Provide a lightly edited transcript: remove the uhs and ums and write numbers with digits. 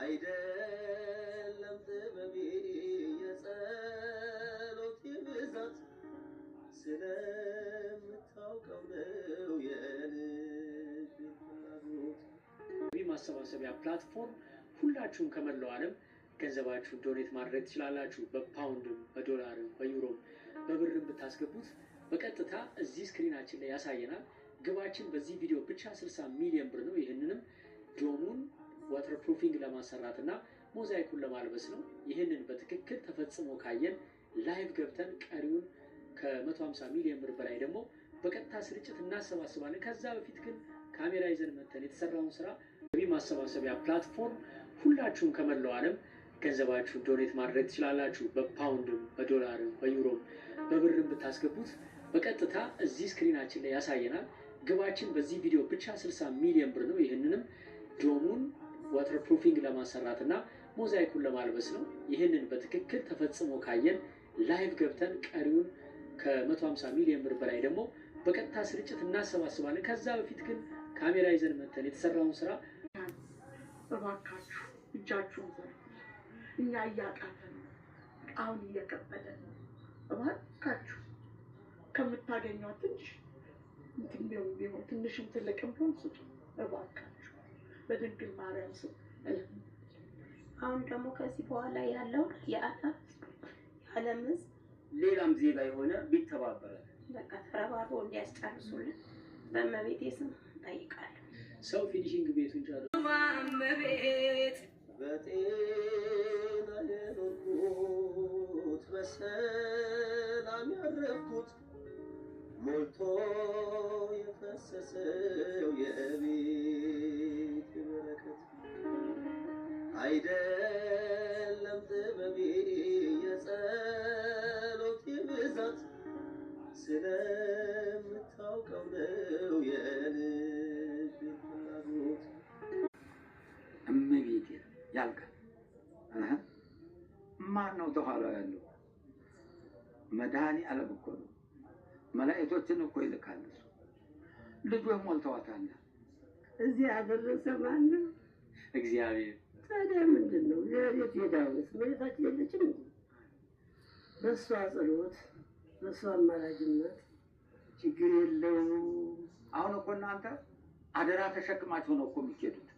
አይደለም ጥበቤ የጸሎቴ ብዛት ስለምታውቀው ነው የልቤን ፍላጎት። ማሰባሰቢያ platform ሁላችሁም ከመላው ዓለም ገንዘባችሁን donate ማድረግ ትችላላችሁ። በፓውንድም፣ በዶላርም፣ በዩሮም፣ በብርም ብታስገቡት በቀጥታ እዚህ screen ኣችን ላይ ያሳየናል። ግባችን በዚህ ቪዲዮ ብቻ 60 ሚሊዮን ብር ነው። ይህንንም dome ኡን waterproofing ለማሰራት እና ሞዛይኩን ለማልበስ ነው። ይህንን በትክክል ተፈጽሞ ካየን live ገብተን ቀሪውን ከ150 ሚሊዮን ብር በላይ ደግሞ በቀጥታ ስርጭት እናሰባስባለን። ከዛ በፊት ግን ካሜራ ይዘን መተን የተሰራውን ስራ ገቢ ማሰባሰቢያ platform ሁላችሁም ከመላው ዓለም ገንዘባችሁን donate ማድረግ ትችላላችሁ። በፓውንድም፣ በዶላርም፣ በዩሮም፣ በብርም ብታስገቡት በቀጥታ እዚህ screen ኣችን ላይ ያሳየናል። ግባችን በዚህ ቪዲዮ ብቻ 60 ሚሊዮን ብር ነው። ይህንንም dome ኡን waterproofing ለማሰራት እና ሞዛይኩን ለማልበስ ነው። ይህንን በትክክል ተፈጽሞ ካየን live ገብተን ቀሪውን ከ150 ሚሊዮን ብር በላይ ደግሞ በቀጥታ ስርጭት እናሰባስባለን። ከዛ በፊት ግን ካሜራ ይዘን መተን የተሰራውን ስራ እባካችሁ እጃችሁን ዘርጉ። እኛ እያቃተን ነው፣ አሁን እየከበደን ነው። እባካችሁ ከምታገኟት ትንሽ እንትን ቢሆን ቢሆን ትንሽም ትልቅም ቢሆን ስጡ። እባካችሁ በድንግል ማርያም ስም እለምናለሁ። አሁን ደግሞ ከዚህ በኋላ ያለውን የዓለም ሕዝብ ሌላም ዜጋ የሆነ ቢተባበረ በቃ ተረባርቦ እንዲያስጨርሱልን በእመቤቴ ስም እጠይቃለሁ። ሰው finishing ቤቱን ጨርሶ በጤና የኖርኩት በሰላም ያረፍኩት ሞልቶ የፈሰሰው የቤት በረከት አይደለም ጥበቤ የጸሎቴ ብዛት ስለምታውቀው ነው የልቤን ፍላጎት። እመቤቴ ያልቃል። ማን ነው ተኋላው ያለው? መድኃኔ ዓለም እኮ ነው። መላእክቶችን እኮ ይልካል እሱ። ልጆች ሞልተዋታል። እዚህ ያደረሰ ማን ነው? እግዚአብሔር። ታዲያ ምንድን ነው? እግዚአብሔር ሄዳውስ እመቤታችን የለችም እንዴ? በእሷ ጸሎት በእሷ አማላጅነት ችግር የለውም። አሁን እኮ እናንተ አደራ ተሸክማችሁ ነው እኮ የሚኬዱት።